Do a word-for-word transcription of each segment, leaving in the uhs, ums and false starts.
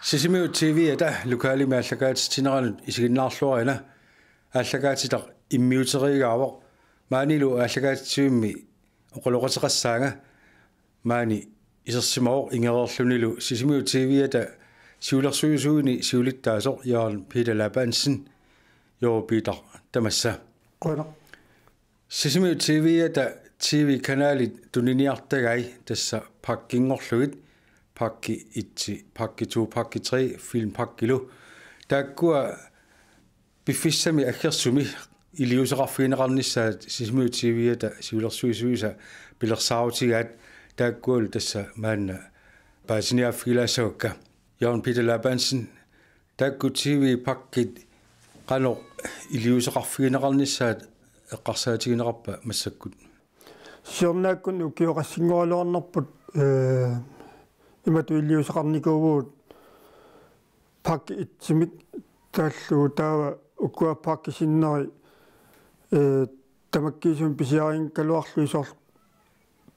Sisimiut T V-ata lokalimi aallakaatitsineranut isiginnaarluarina. Aallakaatitaq immiuteriigaavoq. Maanilu aallakaatitsivimmi oqaloqateqassaanga. Maani isersimavoq ingereerlunilu Sisimiut T V-ata siulersuisuini siulittaasoq Jørgen Peter Labansen. Jørgen Peter, tamassa. Qujanaq. Sisimiut T V-ata T V-kanalit tuniniartagai tassa pakkinngorlugit, pakki et, pakki to, pakki tre, filmpakkilu. Taakkua piffissami aggersumi iliuuseqarfigineqarnissaat Sisimiut T V-ata siulersuisuisa pilersaarutigaat, taakkualu tassa maanna paasiniaaffigilaassavakka. Jørgen Peter Labansen, taakku T V-pakkit qanoq iliuuseqarfigineqarnissaat eqqarsaatigineqarpa massakkut? Siornaakkut ukioqassanngoraluarnerput, ee, imatut iliuuseqarnikuuvugut pakki et-imik taallugu, taava ukua pakki sinneri, ee, tamakkiisumik pisiarinngikkaluarlugit, soorlu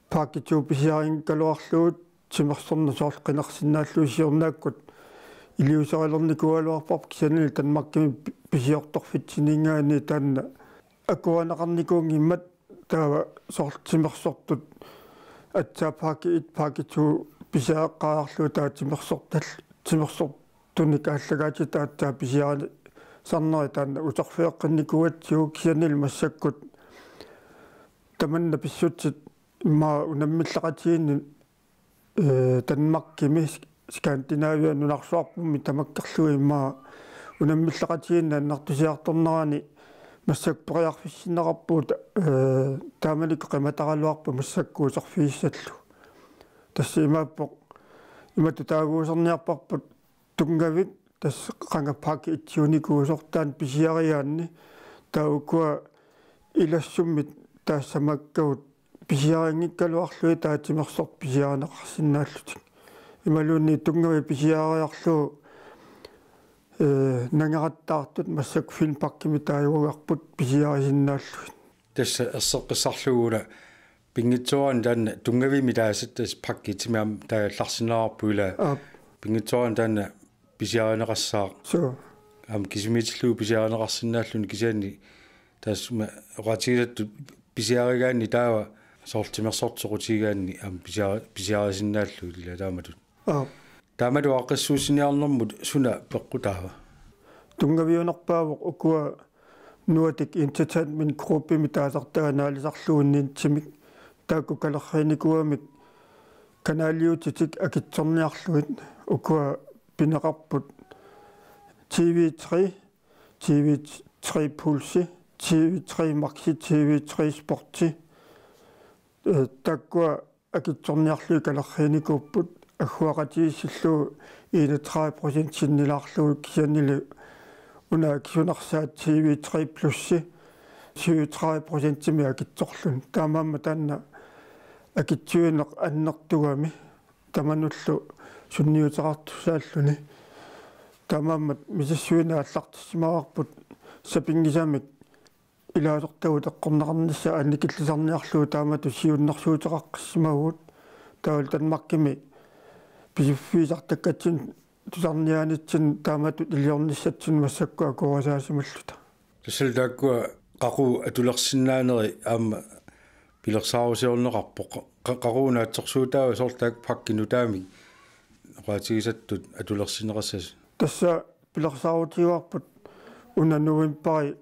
pakki to pisiarinngikkaluarlugu timersorneq soorlu qinersinnaallugu. Siornaakkut iliuuserilernikuugaluarparput, kisiannili Danmarkimi pi-, pisiortorfitsininngaanniit taanna akuerineqarnikuunngimmat, taava soorlu timersortut aatsaat pakki et, pakki to pisiareqqaarlugu, taava timersortal-, timersortunik aallakaatitut aatsaat pisiarisarneri taanna uterfigeqqinnikuugatsigu. Kisiannili massakkut tamanna pissutsit immaqa unammilleqatigiinni, ee, Danmarkimi, Sk-, Skandinavia nunarsuarpummi tamakkerlugu immaqa unammilleqatigiinni annertusiartornerani massakkut periarfissinneqarpugut, ee, taamanikkut qimataraluarpat massakkut uterfigissallugu. Tassa imaappoq, imatut taaguuserniarparput tunngavik, tassa qanga pakki et-iunikuusoq taanna pisiarigaanni, taava ukua ilassummik taassamakkagut pisiarinngikkaluarlugit taava timersortut pisiarineqarsinnaallutik. Imaluunniit tunngavik pisiariarlugu, ee, nangerattaartut massakkut filmpakkimik taaguugarput pisiarisinnaallugit. Tassa erseqqissarlugu una pinngitsoorani taanna tunngavimmi taasat, tassa pakki et-imi aamma taallarsinnaavarput ilaa. Aap. Pinngitsoorani taanna pisiarineqassaaq. Suu. Aamma kisimiitillugu pisiarineqarsinnaalluni, kisianni taassuma oqaatigisattut pisiarigaanni taava soorlu timersortut soqutigigaanni aamma pisiari-, pisiarisinnaallugit ilaa taamatut. Aap. Taamatut aaqqissuussiniarnermut suna peqqutaava? Tunngaviunerpaavoq ukua Nordic Entertainment Groupimi taasartagaat Naalisarluunniit et-imik, taakku kalerriinikuugamik kanaliutitik akitsorniarlugit. Ukua pineqarput T V tre, T V tre Pulsi, T V tre Maxi, T V tre Sporti. Ee, taakkua akitsorniarlugit kalerriinikuupput, agguaqatigiissillugu enogtredive procent sinnilaarlugu, kisiannili una akisunarsaat T V tre Plusi syvogtredive procentimik akitsorluni. Taamaammat taanna akitsuineq annertugami tamanullu sunniuteqartussaalluni. Taamaammat misissuineq aallartissimavarput sapinngisamik ilaasortagut eqqorneqarnissaat annikillisarniarlugu taamatut siunnersuuteqaqqissimavugut. Taavalu Danmarkimi pisuffigisartakkatsinnut tusarniaanitsinni taamatut iliornissatsinnut massakkut akuerisaassimalluta. Tassalu taakkua qaqugu atulersinnaaneri aamma pilersaarusiorneqarpoq. Qa-, qaqugu naatsorsuutaava soorlu taakku pakki nutaamik oqaatigisattut atulersinneqassasut? Tassa pilersaarutigaarput una novembari,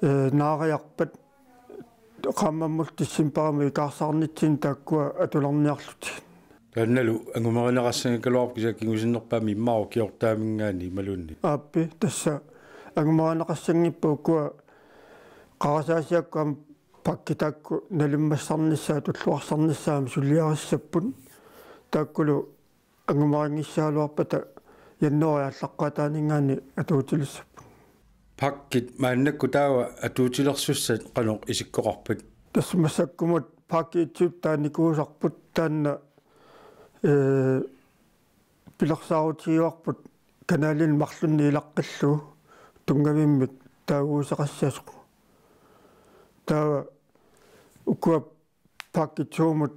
ee, naariarpat qaammammullu decembarimut ikaarsaarnitsinni taakkua atulerniarlutigit. Taannalu angumerineqassanngikkaluarpoq kisianni kingusinnerpaamik immaqa ukiortaaminngaanniit imaluunniit. Aappi, tassa angumerineqassanngippat ukua qarasaasiakkut aamma pakkit taakku nalimmassarnissaat tulluarsarnissaat aamma suliarissapput. Taakkulu angumerinngissaagaluarpata januaarip aallaqqaataaninngaanniit atuutilissapput. Pakkit maannakkut taava atuutilersussat qanoq isikkoqarpat? Tassa massakkumut pakki et-iup taanikuusarput taanna, ee, pilersaarutigaarput kanalinik marlunnik ilaqqillugu tunngavimmik taaguuseqassasoq. Taava ukua pakki to-mut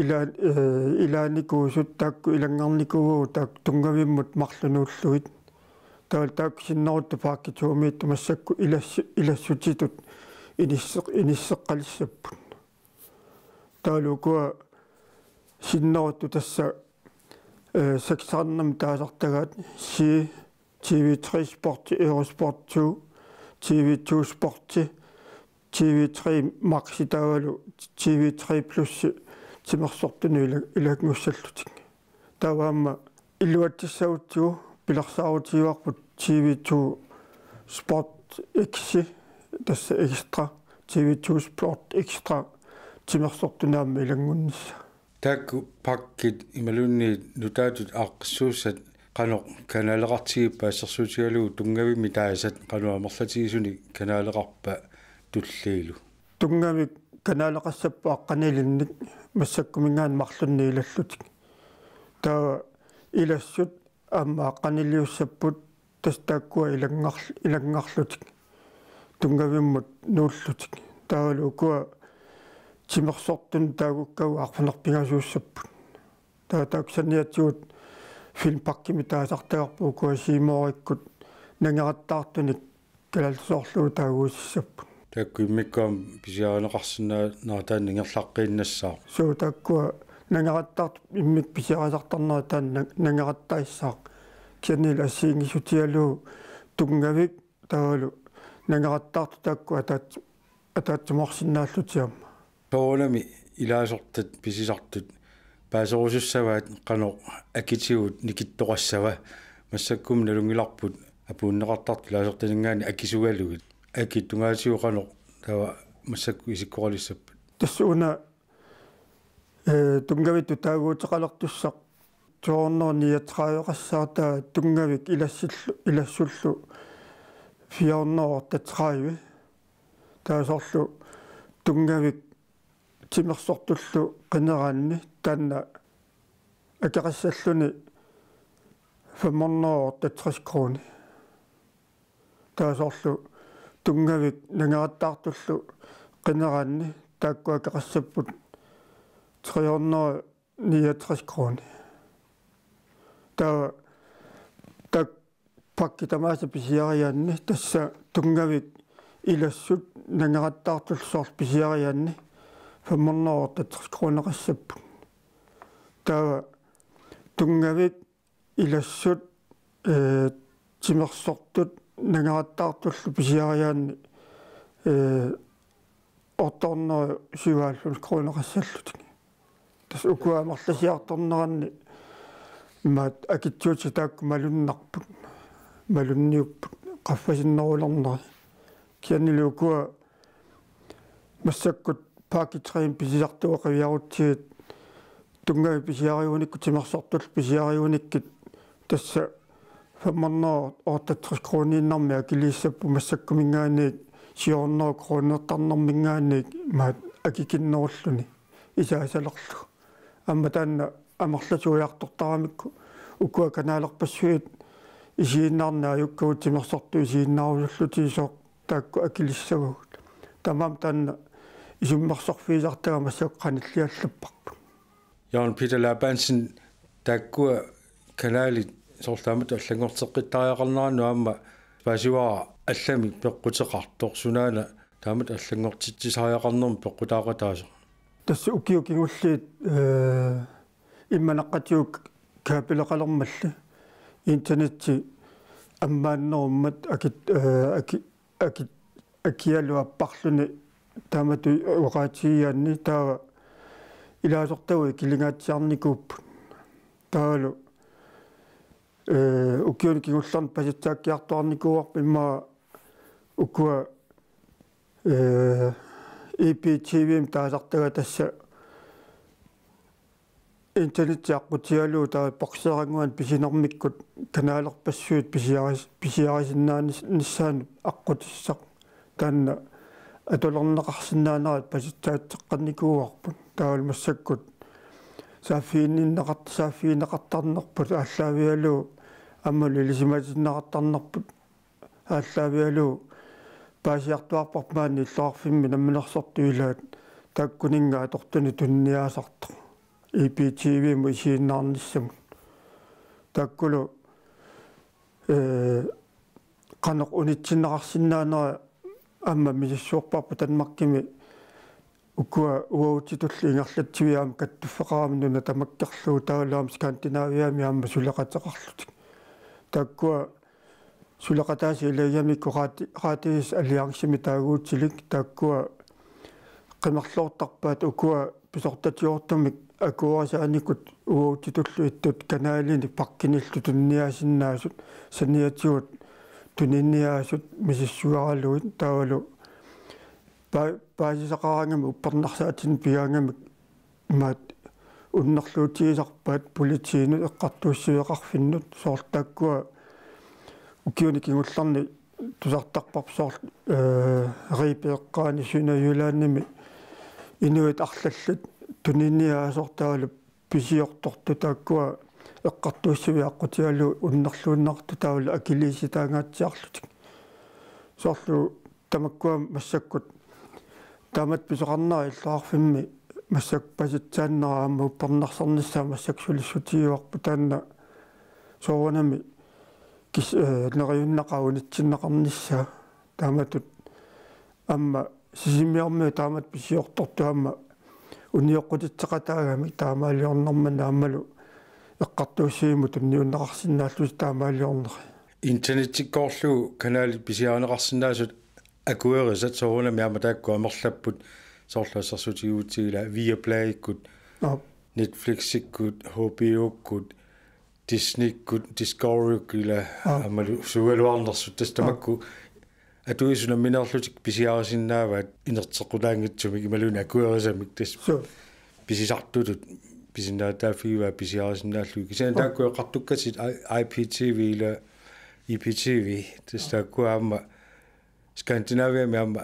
ila-, eh, ilaanikuusut taakku ilanngarnikuuagut taakku tunngavimmut marluk nuullugit. Taavalu taakku sinneruttut pakke to-miittut massakkut ilassu-, ilassutitut inisseq-, inisseqqalissapput. Taavalu ukua sinneruttut tassa, eh, seksernamik taasartagaat C, TV tre Sporti, Eurosport to, TV to Sporti, TV tre Maxi taavalu TV tre Plusi timersortunut ila-, ilanngussallutik. Taava aamma iluatsissagutsigu pilersaarutigaarput TV to Sport X, tassa Extra, TV to Sport Extra timersortunut aamma ilanngunnissaa. Taakku pakkit imaluunniit nutaatut aaqqissuussat qanoq kanaleqartigippat assersuutigalugu tunngavimmi taasat qanoq amerlatigisunik kanaleqarpat tulliilu? Tunngavik kanaleqassapput aqqanilinnik massakkuminngaanniit marlunnik ilallutik. Taava ilassut aamma aqqaniliussapput tassa taakkua ilanngar-, ilanngarlutik tunngavimmut nuullutik. Taavalu ukua timersortunut taagukkagut arfineq-pingasuussapput. Taava taakku saniatigut filmpakkimik taasartagarput ukua C More-ikkut nangerattaartunik kalaallisut soorlu taaguutissapput. Taakku immikkut aamma pisiarineqarsinnaanera taanna ingerlaqqiinnassaaq. Suu, taakkua nangerattaartut immikkut pisiarisartarnerat taanna nang-, nangerattaassaaq. Kisiannili assigiinngissutigalugu tunngavik taavalu nangerattaartut taakku ataat-, ataatsimoorsinnaallutik aamma. Soorunami ilaasortat pisisartut paaserusussavaat qanoq akitigut nikittoqassava? Massakkut nalunngilarput apuunneqartartut ilaasortaninngaanniit akisugalugit. Akit tungaatigut qanoq taava massakkut isikkoqalissappat? Tassa una, eh, tunngavittut taaguuteqalertussaq to hundrede niogtredive-qassaaq, taava tunngavik ilassillu-, ilassullu fire hundrede otteogtredive. Taava soorlu tunngavik timersortullu qineraanni taanna akeqassalluni fem hundrede og otteogtres kroner. Taava soorlu tunngavik nangerattaartullu qineraanni taakku akeqassapput tre hundrede niogtres kroner. Taava taakku pakkit tamaasa pisiariaanni tassa tunngavik ilassut nangerattaartullu soorlu pisiariaanni fem hundrede og otteogtres kroneqassapput. Taava tunngavik ilassut, eh, timersortut nangerattaartullu pisiariaanni, eh, otte hundrede syvoghalvfems kroneqassallutik. Tassa ukua amerlasiartorneranni imaat akitsuutit taakku malunnarput, malunniupput, qaffasinnerulerneri. Kisiannili ukua massakkut pakke tre-mik pisisartugut qiviarutsigit tunngavik pisiarigunikkut timersortullu pisiarigunikkit tassa fem hundrede og otteogtres kroniinnarmik akiliissapput massakkuminngaanniit syv hundrede kronertarnerminngaanniit imaat akikinnerulluni isaasalerlugu. Aamma taanna amerlasuujartortaramikku ukua kanalerpassuit isiginnaarneq ajukkagut timersortut isiginnaarusullutigit sooq taakku akilissavagut. Taamaammat taanna isummersorfigisartagaq massakkut qanilliallapparput. Jørgen Peter Labansen, taakkua kanalit soorlu taamatut allanngorteqqittariaqarnerannut aamma paasivara allamik peqquteqartoq, sunaana taamatut allanngortitsisariaqarnermut peqqutaaqataasoq? Tassa ukiut kingulliit, eh, immaqa naqqatigut kabileqalermalli internetti ammaannerummat akit-, eh, aki-, aki-, akialu apparluni taamatut oqaatigigaanni taava ilaasortagut ikilingaatsiarnikuupput. Taavalu, eh, ukiuni kingullerni pasitsaakkiartuarnikuuarput immaqa ukua, eh, I P T V-mik taasartagaat tassa internetti aqqutigalugu taava bokseerannguanik pisinermikkut kanalerpassuit pisiaris-, pisiarisinnaanis-, nissaanut aqqutissaq. Taanna atulerneqarsinnaanerat pasitsaatseqqannikuuarput. Taavalu massakkut saaffiginninneqart-, saaffigineqartarnerput aallaavigalugu aammalu ilisimatinneqartarnerput aallaavigalugu paasiartuaarparput maani illoqarfimmi namminersortut ilaat taakkuninnga atortunik tuniniaasartoq. I P T V-mut isiginnaarnissamut. Taakkulu, ee, qanoq unitsinneqarsinnaanera aamma misissuerparput Danmarkimi ukua uagutsitullu ingerlatsiviit aamma kattuffeqarami nuna tamakkerlugu taavalu aamma Skandinaviami aamma suleqateqarlutik. Taakkua suleqataasut ilagigamikku Radi-, Radius Alliancemi taaguutilik taakkua qimerloortarpaat ukua pisortatigoortumik akuerisaanikut uagutsitullu ittut kanalinik pakkinillu tuniniaasinnaasut saniatigut tuniniaasut misissueralugit taavalu pa-, paasisaqaraangamik uppernarsaatinut pigaangamik imaat unnerluutigisarpaat politiinut eqqartuussiveqarfinnut soorlu taakkua ukiuni kingullerni tusartarparput soorlu, ee, Ribe eqqaani Sønderjyllandimi inuit arlallit tuniniaasortaavalu pisiortortut taakkua eqqartuussiviit aqqutigalugu unnerluinnartut taavalu akiliisitaangaatsiarlutik. Soorlu tamakkua massakkut taamatut pisoqarnera illoqarfimmi massakkut pasitsaannera aamma uppernarsarnissaa massakkut sulissutigivarput taanna soorunami kis-, ee, neriunnaqaaq unitsinneqarnissaa taamatut aamma Sisimiormiut taamatut pisiortortut aamma unioqqutitseqataagamik taamaaliornermini aammalu eqqartuussivimmut tunniunneqarsinnaallutik taamaaliorneri. Internettikkoorlugu kanalit pisiarineqarsinnaasut akuerisat soorunami aamma taakku amerlapput soorlu assersuutigiutigigit ilaa Viaplayikkut, Aap. Netflixikkut, H B O-kkut, Disneykkut, Discoveryykkut ilaa Aap. Aammalu suugaluarnersut tassa Aap. Tamakku atuisut nammineerlutik pisiarisinnaavaat inerteqqutaanngitsumik imaluunniit akuerisamik tassa Suu. Pisisartutut pisinnaatitaaffigivaat pisiarisinnaallugit. Kisianni Aap. Taakku eqqartukkatit I-, I P T V ilaa I P T V tassa taakku aamma Skandinaviami aamma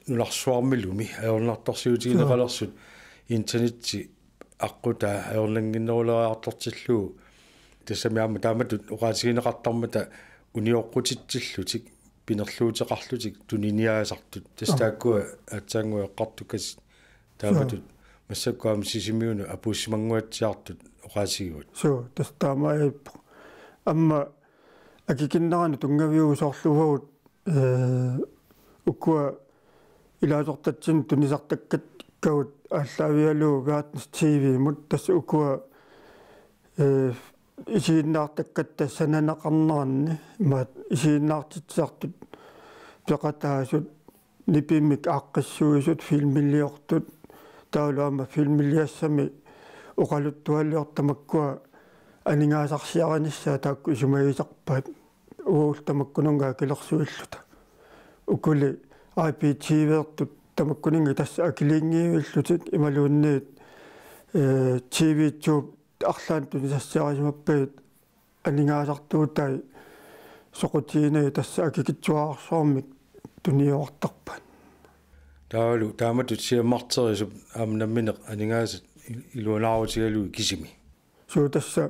nunarsuarmilumi ajornartorsiutigineqalersut internetti aqqutaa ajornannginneruleriartortillugu. Tassami aamma taamatut oqaatigineqartarmata unioqqutitsillutik, pinerluuteqarlutik, tuniniaasartut. Tassa Aap. Taakkua aatsaannguaq eqqartukkatit taamatut Suu. Massakkut aamma Sisimiunut apuussimannguatsiartut oqaatigivut. Suu, tassa taamaappoq. Aamma akikinneranut tunngaviuvoq soorlu uagut ee, ukua ilaasortatsinnut tunisartakkakkagut aallaavigalugu Verdens T V-mut tassa ukua, ee, isiginnaartakkatta sananeqarneranni imaat isiginnaartitsisartut peqataasut nipimmik aaqqissuisut filmiliortut taavalu aamma filmiliassami oqaluttualiortut tamakkua aningaasarsiarinissaat taakku isumagisarpaat uagullu tamakkununnga akilersuilluta. Ukuli I P T V-rtut tamakkuninnga tassa akiliinngivillutik imaluunniit, ee, T V to arlaannik tunisassiarisimappagit aningaasartuutai soqutiginagit tassa akikitsuararsuarmik tuniuartarpaat. Taavalu taamatut siammarterisup aamma nammineq aningaasat il-, iluanaarutigalugit kisimi. Suu tassa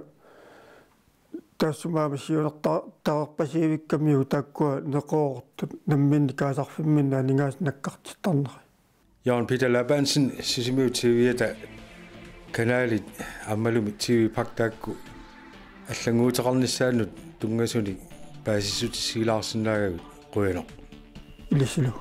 taassuma aamma siunerta-, taarpasivikkamiuk taakkua neqeroortut namminneq kaasarfimminni aningaasat nakkartittarnerat. Jørgen Peter Labansen, Sisimiut T V-ata kanalit aammalumi T V-pakka taakku allannguuteqarnissaannut tunngasunik paasissutissiilaarsinnaagavit qujanaq. Ilissilu.